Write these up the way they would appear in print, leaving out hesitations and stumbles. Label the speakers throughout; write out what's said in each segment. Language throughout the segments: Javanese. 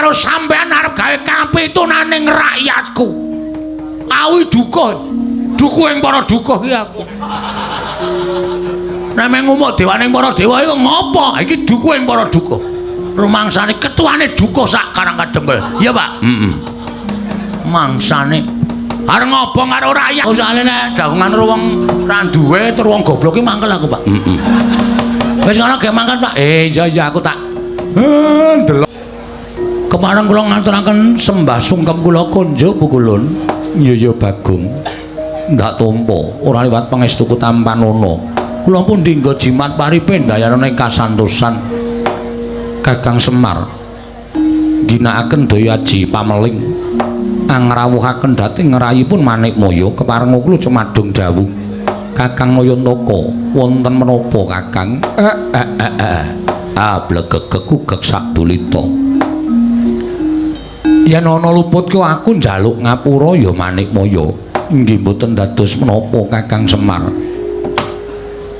Speaker 1: karo sampean arep gawe kapitunaning rakyatku. Awi duka. Dukuh ing para dukuh iki aku. Nek meng ngumuk dewane para dewa iku ngopo? Iki dukuh ing para dukuh. Rumangsane ketuane dukuh sak Karang Kadempel. Iya, Pak. Heeh. Mangsane arep ngobong karo rakyat. Soale nek dagongan karo wong ra duwe tur wong goblok iki mangkel aku, Pak. Heeh. Wis ngono ge mangkat, Pak. Iya iya aku tak ndelok. Kepareng kula ngaturaken sembah sungkem kula kunjuk pukulun. Iya iya Bagong. Ndak tampa ora liwat pangestuku tampanana. Kula pun dinggo jimat paripendayana ing kasantosan. Kakang Semar ginakaken daya aji pameling angrawuhaken dhateng ngrayipun Manikmaya kepareng kula cumadung dawuh. Kakang Nayantaka wonten menapa Kakang? Ah blegegegugeg sadulita. Yen ana luput ku aku njaluk ngapura ya Manikmaya. Nggih mboten dados menapa Kakang Semar.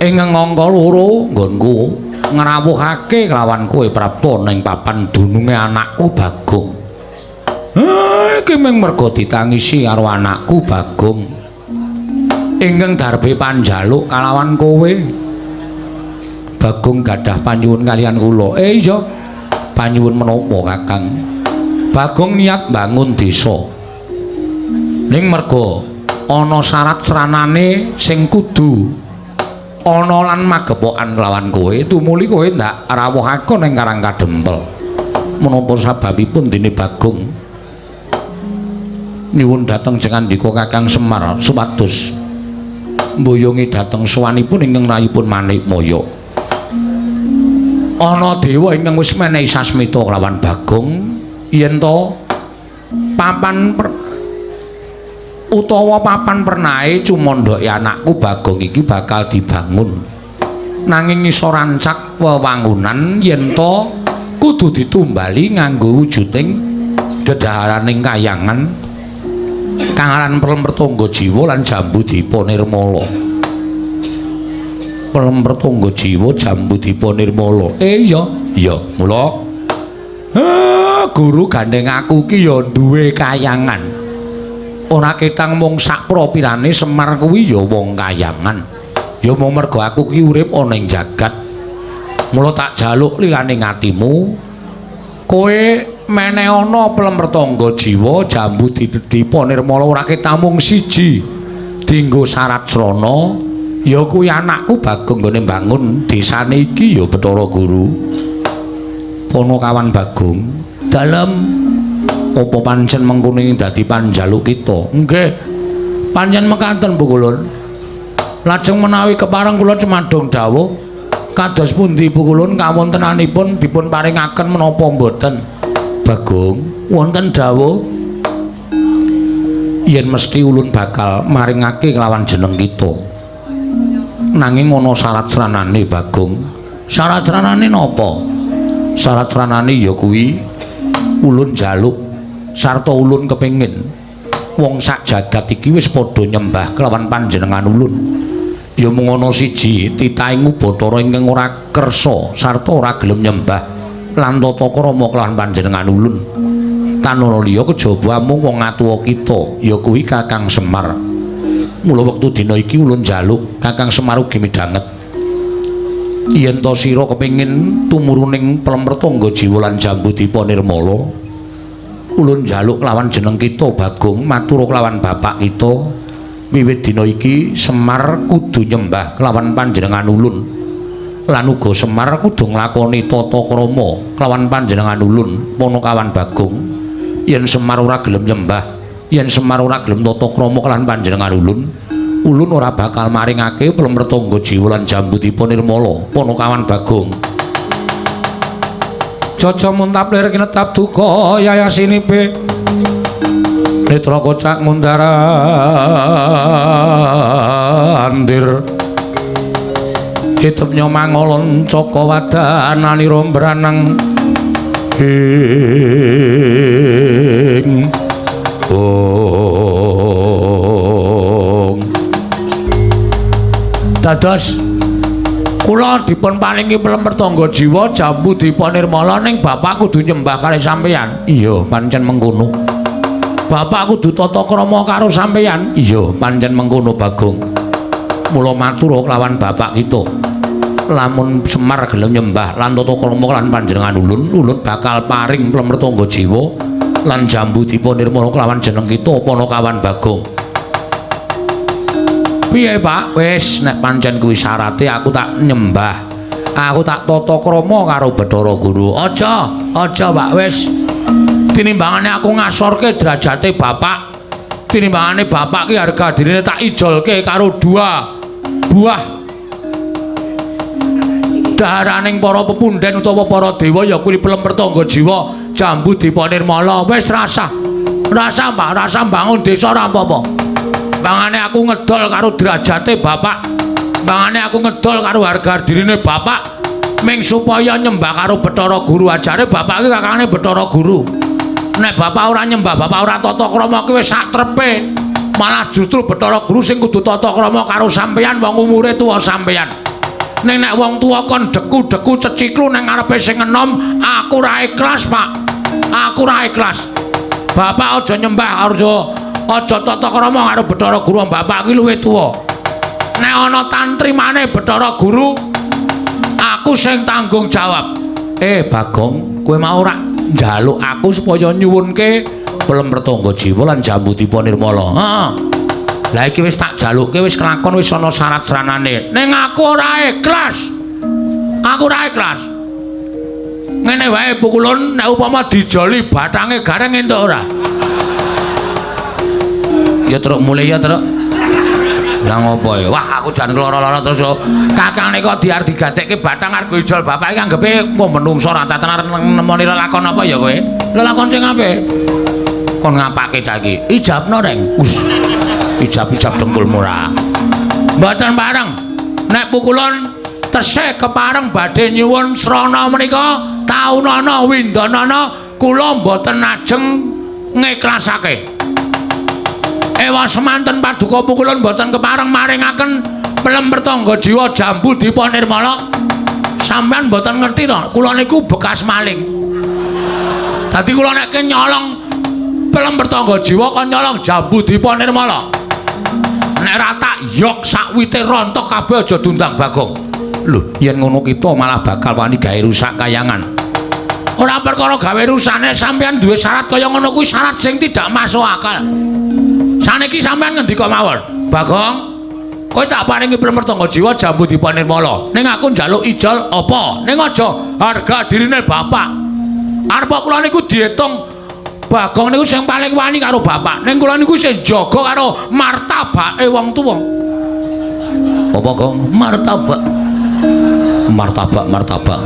Speaker 1: Ing angka loro nggonku ngrawuhake kelawan kowe prapta ning papan dununge anakku Bagong. Iki mung merga ditangisi karo anakku Bagong. Ingkang darbe panjaluk kalawan kowe. Bagong gadah panyuwun kaliyan kula. Iya. Panyuwun menapa Kakang? Bagong niat mbangun desa. Ning merga ana syarat sranane sing kudu ana lan magepokan kelawan kowe, tumuli kowe ndak rawuhake ning Karang Kadempel. Menapa sababipun dene Bagong nyuwun dhateng jengandika Kakang Semar supados mboyongi dhateng sowanipun ingkang rayipun Manikmaya. Ana dewa ingkang wis menehi sasmita kelawan Bagong yen to papan utawa papan pernahe cumandhake anakku Bagong iki bakal dibangun. Nanging iso rancak wewangunan yen to kudu ditumbali nganggo wujuding dedaharaning kayangan kang aran Pelem Pertangga Jiwa lan Jambu Dipa Nirmala. Pelem Pertangga Jiwa Jambu Dipa Nirmala. Iya, iya, mula guru gandeng aku ki ya duwe kayangan. Ora ketang mung sak propirane Semar kuwi ya wong kayangan. Ya mung merga aku ki urip ana ing jagat. Mula tak jaluk lilane atimu. Kowe meneh ana Pelem Pertangga Jiwa Jambu Dipa Nirmala ora ketang mung siji. Dinggo syarat srana ya kuwi anakku Bagong nggone mbangun desane iki ya Bathara Guru. Ponokawan Bagong, dalem apa pancen mengkono ing dadi panjaluk kita? Nggih. Pancen mekaten Pukulun. Lajeng menawi kepareng kula cumadung dawuh kados pundi Pukulun kawontenanipun dipun paringaken menapa mboten? Bagong, wonten dawuh yen mesti ulun bakal maringake kelawan jeneng kita. Nanging ana syarat sranane Bagong. Syarat sranane napa? Syarat sranane ya kuwi ulun jaluk sarta ulun kepengin wong sak jagat iki wis padha nyembah kelawan panjenengan ulun. Ya mung ana siji titahing Bathara ingkang ora kersa sarta ora gelem nyembah lan tata krama kelawan panjenengan ulun. Tan ana liya kejaba amung wong atuwa kita ya kuwi Kakang Semar. Mula wektu dina iki ulun njaluk Kakang Semar ugi midhanget yen to sira kepengin tumuruning Pelem Pertangga Jiwa lan Jambu Dipa Nirmala, ulun njaluk kelawan jeneng kita Bagong matur kelawan bapak kita wiwit dina iki Semar kudu nyembah kelawan panjenengan ulun lan uga Semar kudu nglakoni tata krama kelawan panjenengan ulun. Ponokawan Bagong, yen Semar ora gelem nyembah, yen Semar ora gelem tata krama kelawan panjenengan ulun, ulun ora bakal maringake Pelem Pertangga Jiwa lan Jambu Dipa Nirmala. Ponokawan Bagong.
Speaker 2: Jaja muntap lir kinetap duka yayasinipe netra kocak ngundar andir hitemnya mangolon caka wadananira mbranang ing ong.
Speaker 1: Dados Kula dipun paringi pelem pertangga jiwa jambu dipa nirmala ning bapak kudu nyembah kalih sampeyan. Iya, pancen mengkono. Bapak kudu tata krama karo sampeyan. Iya, pancen mengkono Bagong. Mula matur kelawan bapak kita. Lamun Semar gelem nyembah lan tata krama lan panjenengan ulun, ulun bakal paring pelem pertangga jiwa lan jambu dipa nirmala kelawan jeneng kita Panakawan Bagong. Piye Pak? Wis nek pancen kuwi syarate aku tak nyembah. Aku tak tata krama karo Bathara Guru. Aja, aja Pak, wis. Tinimbangane aku ngasorke derajate bapak. Tinimbangane bapak ki harga dirine tak ijolke karo dua buah daharaning para pepunden utawa para dewa ya kuwi pelem pertangga jiwa jambu dipa nirmala. Wis rasah. Rasah Pak, rasah bangun desa ora apa-apa. Bangane aku ngedol karo derajate bapak, bangane aku ngedol karo harga dirine bapak, ming supaya nyembah karo Bathara Guru. Ajare bapak iki kakangane Bathara Guru. Nek bapak ora nyembah, bapak ora tata krama ki wis sak trepe. Malah justru Bathara Guru sing kudu tata krama karo sampeyan wong umure tuwa sampeyan. Ning nek wong tuwa kon deku-deku ceciklu nang ngarepe sing enom, aku ora ikhlas, Pak. Aku ora ikhlas. Bapak aja nyembah, aja tata krama karo Bathara Guru, bapak iki luwih tuwa. Nek ana tantrimane Bathara Guru, aku sing tanggung jawab. Bagong, kowe mau ora njaluk aku supaya nyuwunke pelem pertangga jiwa lan jambu dipa nirmala. Heeh. Lah iki wis tak jalukke, wis kelakon, wis ana syarat sranane. Ning aku ora ikhlas. Aku ora ikhlas. Ngene wae pukulun, nek upama dijoli bathange gareng entuk ora? Ya truk mulih ya truk. Lah ngopo ya? Wah aku jan lara-lara terus yo. Kakangne kok diar digatekke bathang arep ijol bapak iki anggepe kok menungso ora tenan nemoni lelakon apa ya kowe? Lelakon sing apik. Kon ngapake cah iki? Ijabno reng. Us. Ijab-ijab dengkulmu ora. Mboten pareng. Nek pukulun tesih kepareng badhe nyuwun srana menika taunana windanana kula mboten ajeng ngiklasake. Ewa semanten paduka pukulun mboten kepareng maringaken pelem pertangga jiwa jambu dipa nirmala. Sampeyan mboten ngerti to, kula niku bekas maling. Dadi kula nek nyolong pelem pertangga jiwa kon nyolong jambu dipa nirmala. Nek ora tak yok sakwite rontok kabeh aja diundang Bagong. Lho, yen ngono kita malah bakal wani gawe rusak kayangan. Ora perkara gawe rusane, sampeyan duwe syarat kaya ngono kuwi syarat sing tidak masuk akal. Saniki sampean ngendika mawon, Bagong, kowe tak paringi pelem pertangga jiwa jambu dipa nirmala. Ning aku njaluk ijol apa? Ning aja harga dirine bapak. Arep kula niku diitung Bagong niku sing paling wani karo bapak. Ning kula niku sing jaga karo martabake wong tuwa. Apa, Gong? Martabak. Martabak, martabak.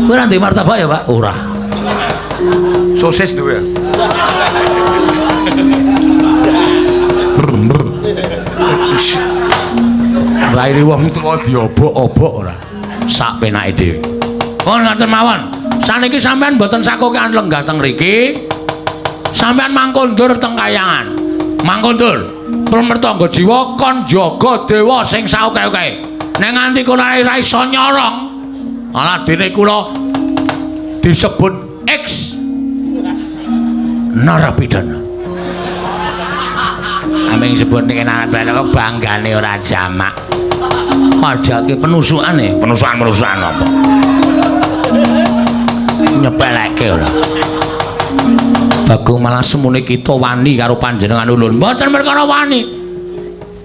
Speaker 1: Kowe ora duwe martabak ya, Pak? Ora.
Speaker 2: Sosis duwe.
Speaker 1: Raine wong tuwa diobok-obok ora. Sak penake dhewe. Oh ngoten mawon. Saniki sampean mboten sakokean lenggah teng mriki. Sampean mangkondur teng kayangan. Mangkondur. Pertangga jiwa kon jaga dewa sing saoke-oke. Nek nganti kono ora iso nyorong, malah dene kula disebut X narapidana. Aming sebut niki narapidana kok banggane ora jamak. Pajake penusukane, penusukan-penusukan apa? Nyepeleke ora. Bagong malah semune kita wani karo panjenengan ulun. Mboten perkara wani.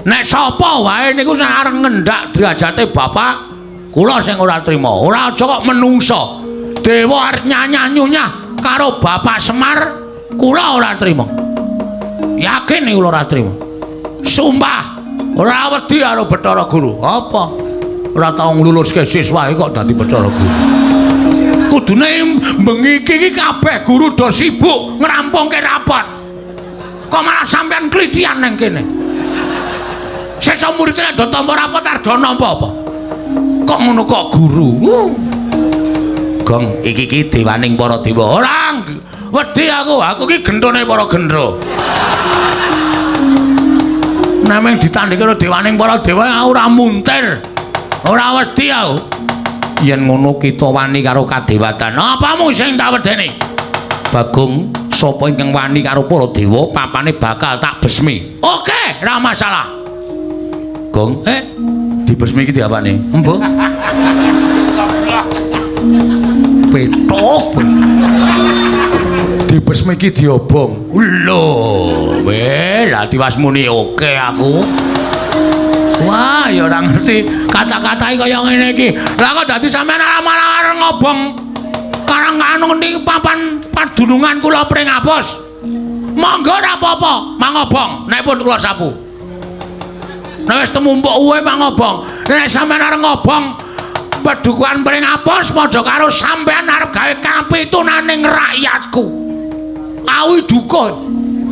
Speaker 1: Nek sapa wae niku sing arep ngendak derajate bapak, kula sing ora trima. Ora aja kok menungsa. Dewa arep nyanyah-nyunyah karo Bapak Semar, kula ora trima. Yakin niku kula ora trima. Sumpah, ora wedi karo Bathara Guru. Apa? Ora tau ngluluske siswae kok dadi Bathara Guru. Kudune bengi iki kabeh guru do sibuk ngrampungke rapot. Kok malah sampean klithian nang kene. Sesuk murid nek do tampa rapot arep do nampa apa? Kok ngono kok guru? Gong, iki iki dewaning para dewa. Ora wedi aku, aku iki gendhone para gendro. Nameng ditandhingi karo dewaning para dewa aku ora muntir. Ora wedi aku. Yen ngono kita wani karo kadewatan. Apamu sing tak wedeni? Bagong, sapa ingkang wani karo para dewa, papane bakal tak besmi. Oke, ora masalah. Gong, dibesmi iki diapane? Embuh. Petok. Dibesmi iki diobong. Lho, weh, lah tiwas muni oke aku. Wah, ya ora ngerti kata-katae kaya ngene iki. Lah kok dadi sampean malah arep ngobong karang anu niki papan padunungan kula Pringapus. Monggo ora apa-apa, mangobong nek pun kula sapu. Nek wis temumpuk uwe mangobong. Nek sampean arep ngobong pedukuhan Pringapus padha karo sampean arep gawe kapitunaning rakyatku. Awi duka.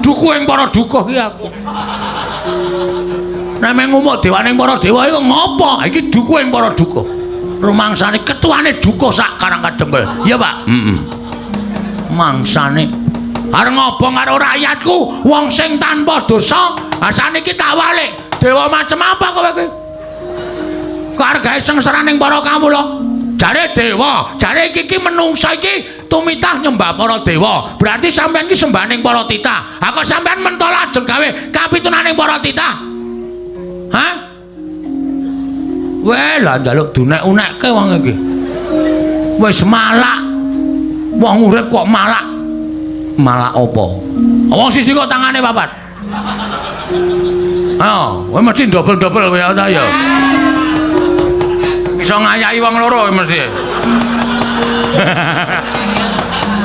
Speaker 1: Dukuh ing para dukuh iki aku. Nek mengumuk dewaning para dewa iku ngopo? Iki dukuh ing para dukuh. Rumangsane ketuane dukuh sak Karang Kadempel. Iya, Pak. Heeh. Mangsane arep ngobong karo rakyatku, wong sing tanpa dosa, saniki tak walik. Dewa macem apa kowe iki? Kok arep gawe sengsaraning para kawula? Jare dewa, jare iki iki menungsa iki tumitah nyembah para dewa. Berarti sampean iki sembahaning para titah. Ha kok sampean mentol ajeng gawe kapitunaning para titah? Hah? Weh, lah njaluk dunek-unekke wong iki. Wis malak. Wong urip kok malak. Malak apa? Wong siji kok tangane papat. Oh, kowe mesti dobel-dobel kowe ta ya. Iso ngayahi wong loro kowe mesti.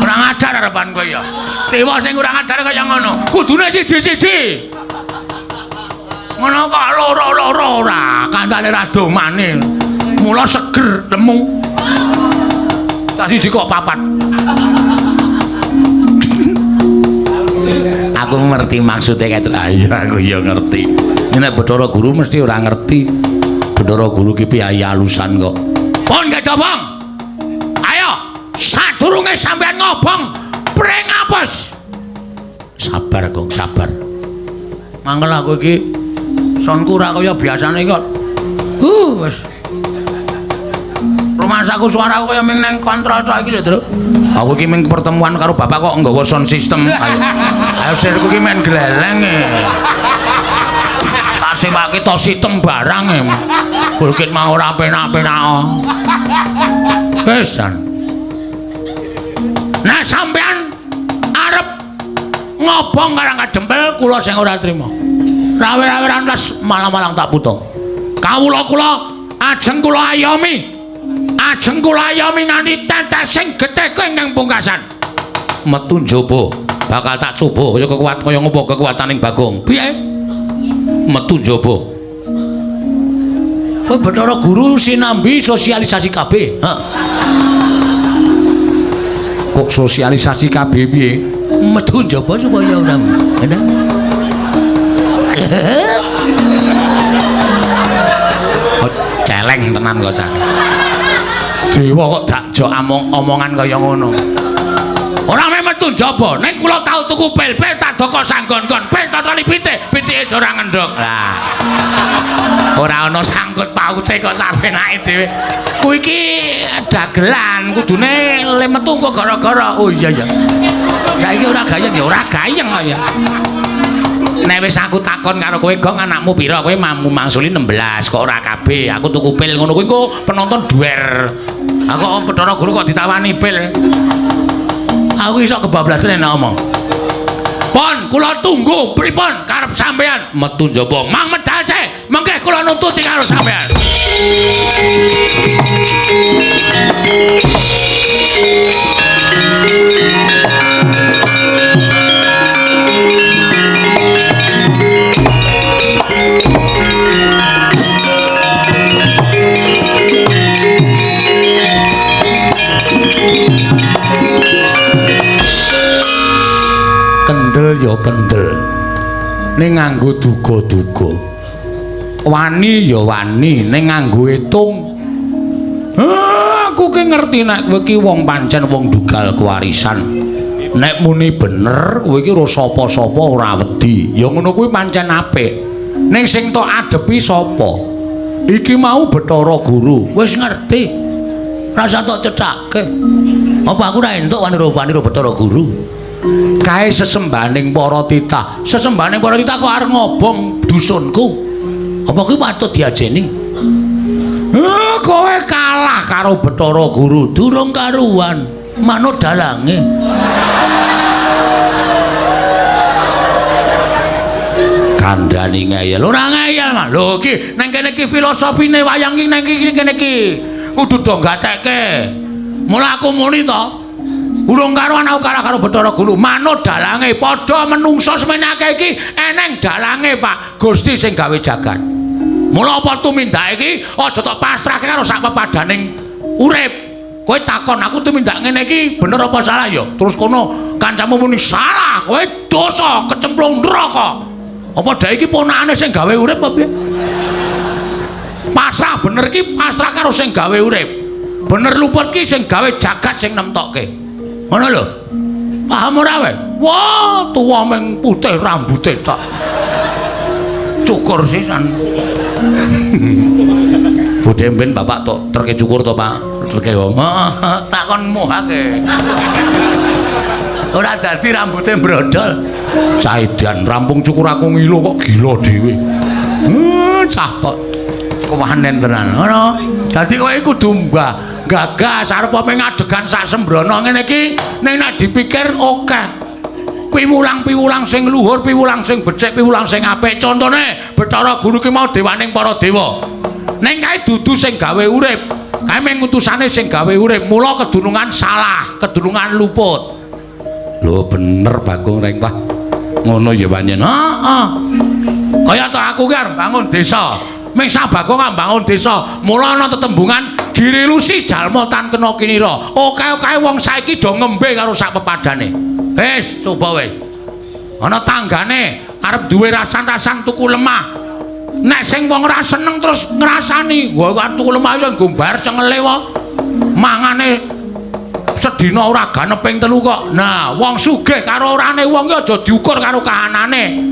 Speaker 1: Kurang ajar arepan kowe ya. Dewa sing kurang ajar kaya ngono. Kudune siji-siji. Ngono kok loro-loro ora, kandhane ra domane. Mula seger lemu. Tak siji kok papat. Aku ngerti maksude kae. Ayo aku ya ngerti. Nek Bathara Guru mesti ora ngerti. Bathara Guru ki piyayi alusan kok. Pun kecobong. Ayo, sadurunge sampean ngobong Pringapus. Sabar, Gong, sabar. Mangkel aku iki sonku ora kaya biasane kok. Wis. Rumasaku suaraku kaya ming nang kontrol tok iki lho, Truk. Aku iki ming pertemuan karo bapak kok nggawa sound system. Ayo. Ayo sirku iki men gleleng e. Tak sewake to sitem barang e. Bukit mau ora penak-penak. Wis. Nah sampean arep ngobong Karang Kadempel kula sing ora trima. Rawe-raweran les malang-malang tak putung. Kawula kula ajeng kula ayomi. Ajeng kula ayomi nganti tetesing getihku ingkang pungkasan. Metu njaba bakal tak coba kaya kekuat kaya ngopo kekuataning Bagong. Piye? Metu njaba. Kowe Bathara Guru sinambi sosialisasi KB. Heeh. Kok sosialisasi KB piye? Metu njaba supaya ora. Ngono. Oh, celeng tenan kok cah. Dewa kok dakjok omongan kaya ngono. Ora meh metu njaba, ning kula tau tuku pil-pil tak doko sanggon-gon, pil totoli pitik, pitike ora ngendhog. Lah. Ora ana sangkut paute kok sapenake dhewe. Kuwi iki dagelan, kudune le metu kok gara-gara. Oh iya ya. Saiki ora gayeng ya, ora gayeng kok ya. Nek wis aku takon karo kowe, Gong, anakmu pira? Kowe mamu mangsuli 16, kok ora kabeh. Aku tuku pil ngono kuwi engko penonton duwer. Aku kok Bathara Guru kok ditawani pil. Aku iso kebablasan nek ngomong. Pon, kula tunggu pripun karep sampean metu njaba. Mang medal se, mengke kula nututi karo sampean. Kendel ya kendel, ning nganggo duga-duga. Wani ya wani, ning nganggo etung. Aku ki ngerti nek kowe ki wong pancen wong dugal kewarisan. Nek muni bener, kowe ki ora sapa-sapa ora wedi. Ya ngono kuwi pancen apik. Ning sing tok adepi sapa? Iki mau Bathara Guru. Wis ngerti. Rasa tok cethake. Apa aku ora entuk wanira-wanira Bathara Guru? Kae sesembahaning para titah. Sesembahaning para titah kok arep ngobong dusunku. Apa kuwi patut diajeni? Kowe kalah karo Bathara Guru, durung karuan. Manut dalange. Kandhani ngeyel. Ora ngeyel, Mas. Lho iki nang kene iki filosofine wayang iki nang iki kene iki. Kudu do gatekke. Mula aku muni to. Urung karuan aku kalah karo Bathara Guru. Manut dalange padha menungsa semene akeh iki eneng dalange, Pak. Gusti sing gawe jagat. Mula apa tumindak iki aja tok pasrahke karo sak pepadaning urip. Kowe takon aku tumindak ngene iki bener apa salah ya? Terus kono kancamu muni salah, kowe dosa kecemplung neraka. Apa dhek iki ponakane sing gawe urip apa piye? Pasrah bener iki pasrah karo sing gawe urip. Bener luput ki sing gawe jagat sing nemtokke. Ngono lho. Paham ora kowe? Wah, tuwa meng putih rambute tok. Cukur sisan. Budhe mben bapak tok terke cukur to, Pak? Terke wong. Heeh, takon muhake. Ora dadi rambute brodol. Cah edan rampung cukur aku ngilo kok gila dhewe. Cah kok kewanen tenan. Ngono. Dadi kowe kudu mbah gagas arep apa ngadegan sak sembrono ngene iki ning nek dipikir akeh. Piwulang-piwulang sing luhur, piwulang sing becik, piwulang sing apik. Contone Bathara Guru ki mau dewaning para dewa. Ning kae dudu sing gawe urip. Kae mung utusane sing gawe urip. Mula kedunungan salah, kedunungan luput. Lho bener Bagong Rengkah. Ngono ya pancen. Heeh. Kaya to aku ki arep bangun desa. Ming sak Bagong arep bangun desa. Mula ana tetembungan girilusi jalma tan kena kinira. Oke-oke wong saiki do ngembe karo sak pepadane. Wis coba wis. Ana tanggane arep duwe rasan-rasan tuku lemah. Nek sing wong ora seneng terus ngrasani, wah arep tuku lemah ya nggo bayar cengele wae. Mangane sedina ora ganep ping 3 kok. Nah, wong sugih karo orane wong ki aja diukur karo kahanane.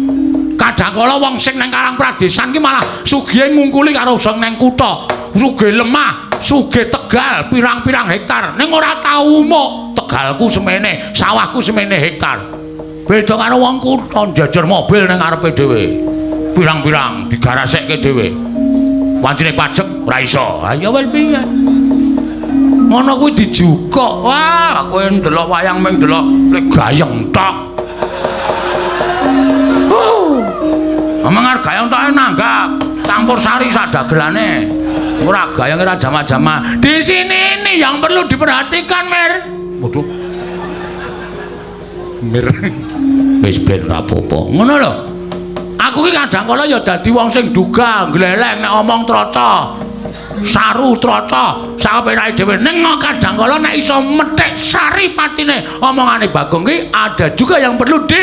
Speaker 1: Kadangkala wong sing nang Karang Pradesan ki malah sugihe ngungkuli karo sing nang kutha. Sugih lemah, sugih tegal pirang-pirang hektar. Ning ora tau umuk. Tegalku semene, sawahku semene hektar. Beda karo wong kutha njejer mobil nang ngarepe dhewe. Pirang-pirang digarasekke dhewe. Wancine pajek ora iso. Ha ya wis piye? Ngono kuwi dijukuk. Wah, kowe ndelok wayang ming ndelok gayeng tok. Omong arep gayeng tok nanggap campur sari sak dagelane. Ora gayeng ora jama-jama. Di sini ini yang perlu diperhatikan, Mir. Waduh. Mir. Wis ben ra apa-apa. Ngono lho. Aku ki kadang kala ya dadi wong sing duga, gleleng nek omong troco. Saru troco, sapenake dhewe. Ning kadang kala nek iso methik sari patine omongane Bagong ki ada juga yang perlu di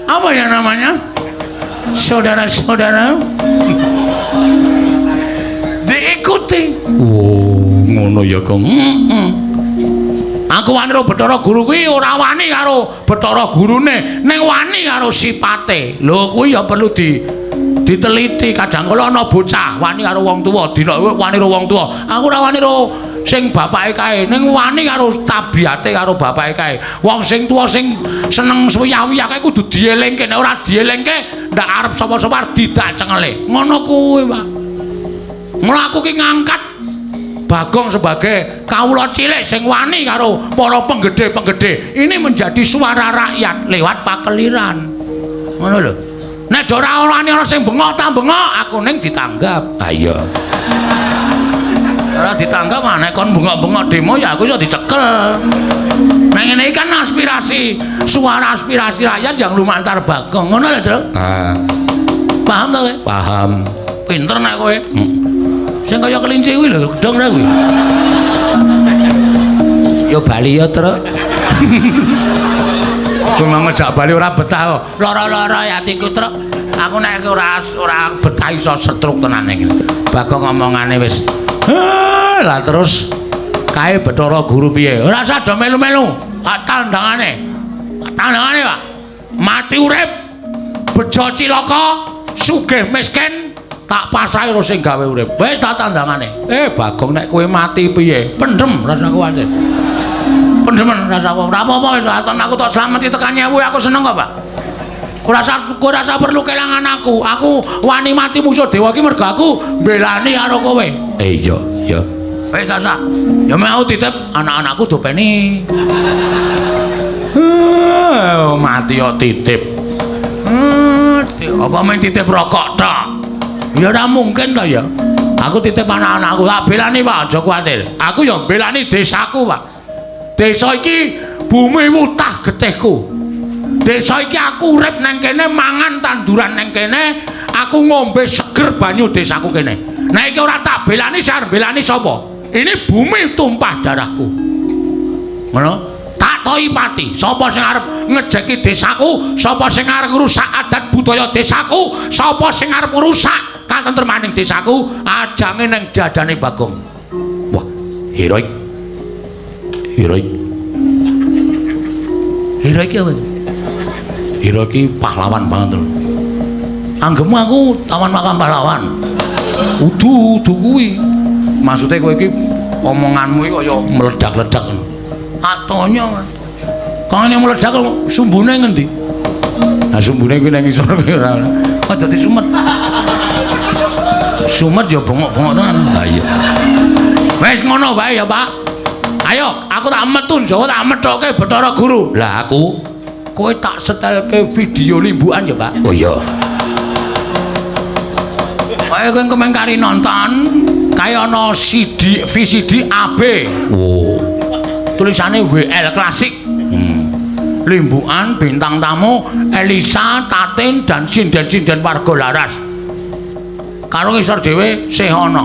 Speaker 1: apa ya namanya? Saudara-saudara diikuti. Oh, ngono ya, Kong. Aku wani karo Bathara Guru kuwi ora wani karo Bathara Gurune, ning wani karo sipate. Lho kuwi ya perlu diteliti. Kadang kala ana bocah wani karo wong tuwa, dina wani karo wong tuwa. Aku ora wani karo sing bapake kae, ning wani karo tabiate karo bapake kae. Wong sing tuwa sing seneng suwiyah-wiyah kae kudu dielingke, nek ora dielingke ndak arep sapa-sapa arep didak cengele. Ngono kuwi, Pak. Mula aku ki ngangkat Bagong sebagai kawula cilik sing wani karo para penggede-penggede. Ini menjadi suara rakyat lewat pakeliran. Ngono lho. Nek ora wani ana sing bengok ta bengok, aku ning ditanggap. Ha iya. Ora ditanggap nek kon bengok-bengok demo ya aku iso dicekel. Nek ngene iki kan aspirasi, suara aspirasi rakyat yang lumantar Bagong. Ngono lho, Tru. Ah. Paham to kowe? Paham. Pinter nek kowe. Sing kaya kelinci kuwi lho, gedhong ra kuwi. Ya bali ya, Truk. Kuwi mau ngejak bali ora betah kok. Lara-lara atiku, Truk. Aku nek ora betah iso setruk tenan iki. Bagong ngomongane wis. Lah terus kae Bathara Guru piye? Ora usah do melu-melu. Tak tandangane. Tak tandangane, Pak. Mati urip, bejo cilaka, sugih miskin, Tak pasrahi karo sing gawe urip. Wis tak tandangane. Bagong nek kowe mati piye? Pendem rasa kuwatir. Pendemen rasa ora apa-apa wis aku tak slameti tekan 1000 aku seneng kok, Pak. Ora usah perlu kelangan aku. Aku wani mati musuh dewa iki mergo aku mbelani karo kowe. Iya, iya. Wis asa. Ya mek aku titip anak-anakku dopeni. Mati kok titip. Apa men titip rokok tok? Ya ora mungkin to ya. Aku titip anak-anakku, tak belani Pak, aja kuwatir. Aku ya belani desaku, Pak. Desa iki bumi wutah getihku. Desa iki aku urip nang kene, mangan tanduran nang kene, aku ngombe seger banyu desaku kene. Nek iki ora tak belani, sing arep belani sapa? Ini bumi tumpah darahku. Ngono? Tak toi pati. Sapa sing arep ngejeki desaku, sapa sing arep ngrusak adat budaya desaku, sapa sing arep ngrusak katentremaning desaku, ajange nang dadane Bagong. Wah, heroik. Heroik. Heroik apa? Heroik iki pahlawan banget lho. Anggemu aku taman makam pahlawan. Udu udu kuwi. Maksude kowe iki omonganmu iki kaya meledak-ledak ngono. Atonya. Kangene meledak sumbune ngendi? Lah sumbune kuwi nang ngisor kuwi ora. Kok dadi sumet. Sumet ya bengok-bengok tenan. Ha iya. Wis ngono wae ya, Pak. Ayo, aku tak metu Jawa tak methoke Bathara Guru. Lah aku kowe tak setelke video limbukan ya, Pak. Oh iya. Kowe kowe kemeng kari nonton kaya ana CD VCD AB. Oh. Tulisane WL Klasik. Limbukan bintang tamu Elisa, Tatin dan sinden-sinden warga Laras. Karo ngisor dhewe sih ana.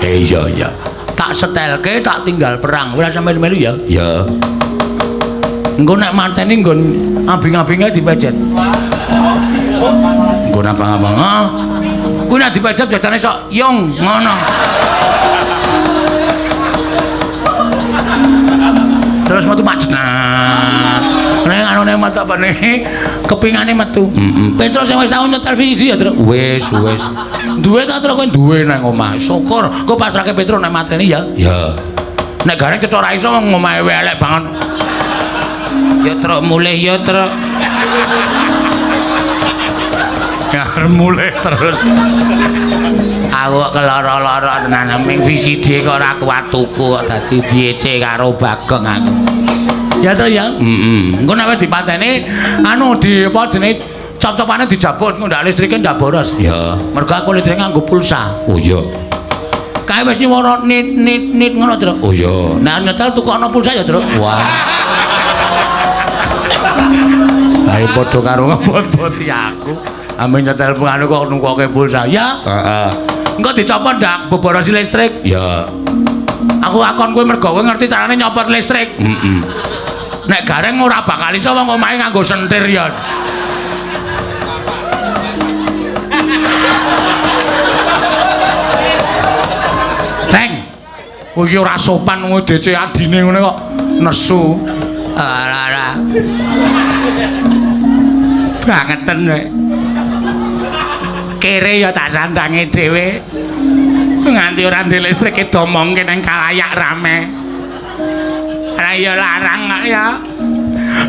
Speaker 1: Iya iya. Tak setelke tak tinggal perang. Ora sampe melu ya. Ya. Engko nek mateni nggon abing-abinge dipejet. Nggon abang-abang. Ah. Kuwi nek dipejet biasane sok yung ngono. Terus metu macet. Nah, nek anune metu apane? Kepingane metu. Heeh. Petro sing wis tau nyetel VCD ya, Tru. Wis, wis. Duwe ta Tru kowe duwe nang omah. Syukur. Engko pasrahke Petro nek mateni ya. Ya. Nek gareng cetha ora iso wong omahe elek banget. Ya Tru mulih ya Tru. Ya mulih terus. Aku kok keloro-loro tenan ming VCD kok ora kuat tuku kok dadi diece karo Bagong aku. Ya Tru ya. Heeh. Engko nek wis dipateni anu di apa jenenge cop-copane dijabut engko ndak listrike ndak boros. Ya. Mergo aku listrik nganggo pulsa. Oh iya. Kae wis nyuwara nit nit nit ngono Tru. Oh iya. Nek nyetel tukokno pulsa ya Tru. Wah. Ayo padha karo ngebot-boti aku. Ame nyetel anu kok nungkoke pulsa. Ya. Heeh. Engko dicopot ndak boborosi listrik. Ya. Aku akon kowe mergo kowe ngerti carane nyopot listrik. Heeh. Nek gareng ora bakal iso wong omahe nganggo sentir ya. Teng. Kowe iki ora sopan wong DC adine ngene kok nesu. Ora ora. Bangeten kowe. Kere ya tak sandange dhewe. Nganti ora ndek listrik domongke nang kalayak rame. Ora ya larang kok ya.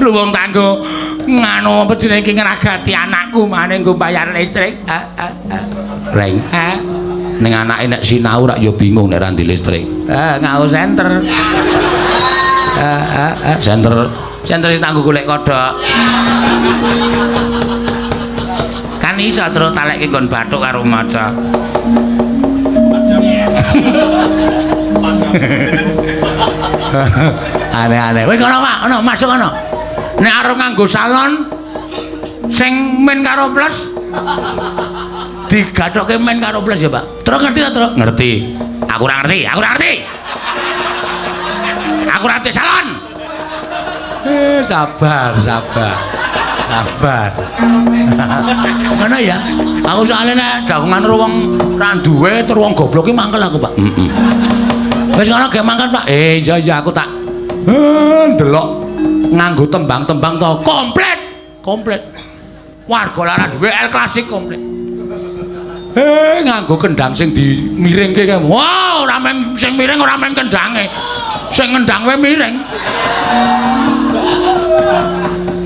Speaker 1: Lu wong kanggo nganu apa jenenge iki ngragati anakku mane nggo bayar listrik. Reng. Ning anake nek sinau rak ya bingung nek ra ndek listrik. Nganggo senter. Senter. Senter sing tanggo golek kodhok. Kan iso terus talekke nggon bathuk karo maca. Aneh-aneh. Wis kono Pak, ono masuk kono. Nek arep nganggo salon sing min karo plus digathokke min karo plus ya, Pak. Terus ngerti ta, Truk? Ngerti. Aku ora ngerti, aku ora ngerti. Aku ora ngerti salon. Sabar, sabar. Sabar. Ngono ya. Aku soalnya nek dagongan karo wong ra duwe tur wong goblok iki mangkel aku, Pak. Heeh. Wis ngono ge mangkat, Pak. Iya iya aku tak ndelok nganggo tembang-tembang to komplit. Komplit. Warga Laras WL Klasik komplit. Nganggo kendang sing dimiringke kae. Wah, ora meng sing miring ora meng kendange. Sing ngendang wae miring.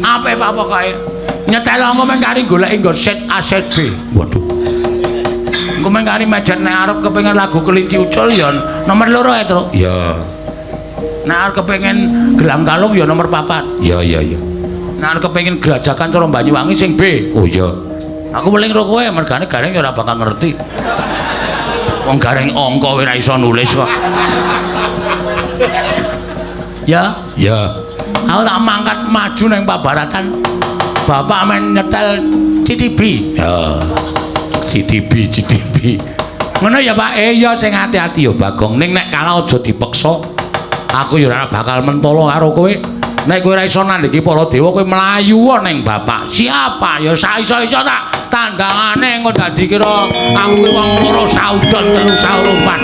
Speaker 1: Apik Pak pokoke. Nyetel engko meng kari goleki nggo set A set B. Waduh. Engko meng kari mejet nek arep kepengin lagu Kelinci Ucul ya nomor 2 ae, Truk.
Speaker 2: Iya.
Speaker 1: Nek arep kepengin Gelang Kalung ya nomor 4.
Speaker 2: Iya, iya, iya.
Speaker 1: Nek arep kepengin Grajagan cara Banyuwangi sing B.
Speaker 2: Oh iya.
Speaker 1: Aku weling ro kowe mergane Gareng ya ora bakal ngerti. Wong Gareng angka ora iso nulis kok. Ya,
Speaker 2: Ya.
Speaker 1: aku tak mangkat maju nang Pabaratan. Bapak men nyetel CTB.
Speaker 2: Ya.
Speaker 1: CTB, CTB. Ngono ya Pak? Ya sing ati-ati ya Bagong. Ning nek kalah aja dipeksa. Aku ya ora bakal mentolo karo kowe. Nek kowe ora iso nandhingi para dewa kowe mlayu ning bapak. Siapa? Ya saiso-iso tak tandangane engko dadi kira aku wong loro saudon telu saurupan.